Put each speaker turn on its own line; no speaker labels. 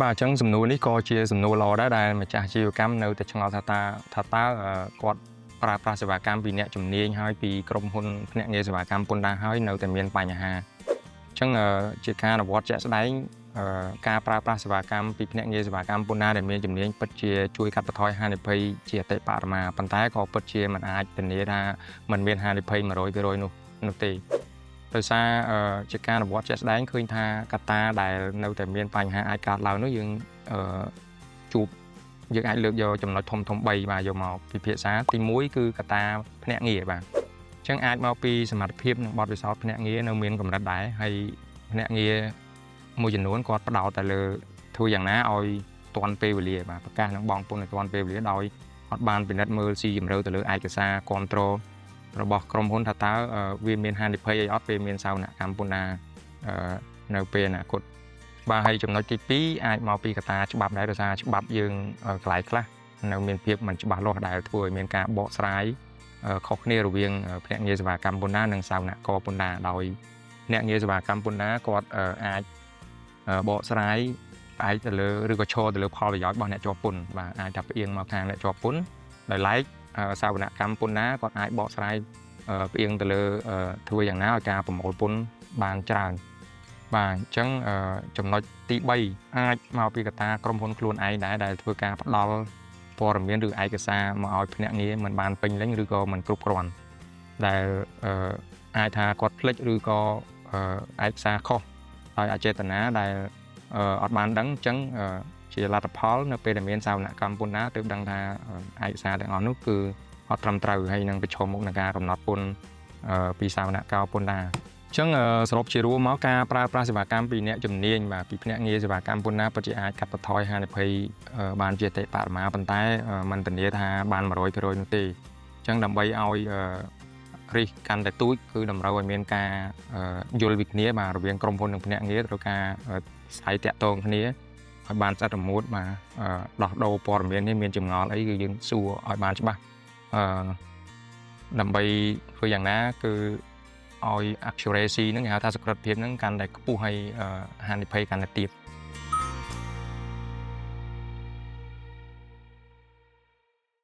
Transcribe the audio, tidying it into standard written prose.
បាទអញ្ចឹងសំណួរនេះក៏ជាសំណួរល្អដែរដែលម្ចាស់អាជីវកម្មនៅតែឆ្ងល់ថាតើគាត់ប្រើប្រាស់សេវាកម្មពីអ្នកជំនាញហើយពីក្រុមហ៊ុនភ្នាក់ងារសេវាកម្មពន្ធដារហើយនៅតែមានបញ្ហាអញ្ចឹងជាការអនុវត្តជាក់ស្ដែងការប្រើប្រាស់សេវាកម្មពីភ្នាក់ងារសេវាកម្មពន្ធដារដែលមានជំនាញពិតជាជួយកាត់បន្ថយហានិភ័យជាអតិបរមាប៉ុន្តែក៏ពិតជាមិនអាចធានាថាមិនមានហានិភ័យ100%នោះទេដោយសារជាការអនុវត្តជាក់ស្ដែងឃើញថាកត្តាដែលនៅតែមានបញ្ហាអាចកើតឡើងនោះយើងអឺជួបយើងអាចលើកយកចំណុចធំធំ3បាទយកមកពិភាក្សាទី1គឺកត្តាភ្នាក់ងារបាទអញ្ចឹងអាចមកពីសមត្ថភាពនិងបទពិសោធន៍ភ្នាក់ងារនៅមានកម្រិតដែរហើយភ្នាក់ងារមួយចំនួនគាត់ផ្ដោតតែលើធ្វើយ៉ាងណាឲ្យទាន់ពេលវេលាបាទប្រកាសនឹងបង់ពន្ធឲ្យទាន់ពេលវេលាដោយអត់បានពិនិត្យមើលស៊ីជម្រៅទៅលើឯកសារគ្រប់គ្រងរបស់ក្រុមហ៊ុនថាតើវាមានហានិភ័យអីអត់ពេលមានសវនកម្មពន្ធដារនៅពេលអនាគតបាទហើយចំណុចទី2អាចមកពីកត្តាច្បាប់ដែរដោយសារច្បាប់យើងកន្លែងខ្លះនៅមានភាពមិនច្បាស់លាស់ដែលធ្វើឲ្យមានការបកស្រាយខុសគ្នារវាងភ្នាក់ងារសេវាកម្មពន្ធដារនិងសវនករពន្ធដារដោយភ្នាក់ងារសេវាកម្មពន្ធដារគាត់អាចបកស្រាយផ្អែកទៅលើឬក៏ឈរទៅលើផលប្រយោជន៍របស់អ្នកជាប់ពន្ធបាទអាចថាផ្អៀងមកខាងអ្នកជាប់ពន្ធដោយឡែកសវនកម្មពន្ធដារគាត់អាចបកស្រាយផ្អៀងទៅលើធ្វើយ៉ាងណាឲ្យការប្រមូលពន្ធបានច្រើនបាទអញ្ចឹងចំណុចទី3អាចមកពីកត្តាក្រុមហ៊ុនខ្លួនឯងដែរដែលធ្វើការផ្ដល់ព័ត៌មានឬឯកសារមកឲ្យភ្នាក់ងារមិនបានពេញលេញឬក៏មិនគ្រប់គ្រាន់ដែលអាចថាគាត់ភ្លេចឬក៏ឯកសារខុសដោយអចេតនាដែលអត់បានដឹងអញ្ចឹងជាលទ្ធផលនៅពេលដែលមានសវនកម្មពន្ធដារទើបដឹងថាឯកសារទាំងអស់នោះគឺអត់ត្រឹមត្រូវហើយនឹងប្រឈមមុខនឹងការកំណត់ពន្ធពីសវនកម្មពន្ធដារអញ្ចឹងសរុបជារួមមកការប្រើប្រាស់សេវាកម្មពីអ្នកជំនាញបាទពីភ្នាក់ងារសេវាកម្មពន្ធដារពិតជាអាចកាត់បន្ថយហានិភ័យបានជាអតិបរមាប៉ុន្តែមិនធានាថាបាន100%នោះទេអញ្ចឹងដើម្បីឲ្យ risk កាន់តែតូចគឺតម្រូវឲ្យមានការយល់ពីគ្នាបាទរវាងក្រុមហ៊ុននិងភ្នាក់ងារត្រូវការស្អែកតាក់ទងគ្នាឲ្យបានស្អិតរមួតបាទដោះដូរព័ត៌មាននេះមានចម្ងល់អីគឺយើងសួរឲ្យបានច្បាស់អឺដើម្បីធ្វើយ៉ាងណាគឺឲ្យ accuracy ហ្នឹងគេហៅថាសុក្រឹតភាពហ្នឹងកាន់តែខ្ពស់ហើយហានិភ័យកាន់តែទាប។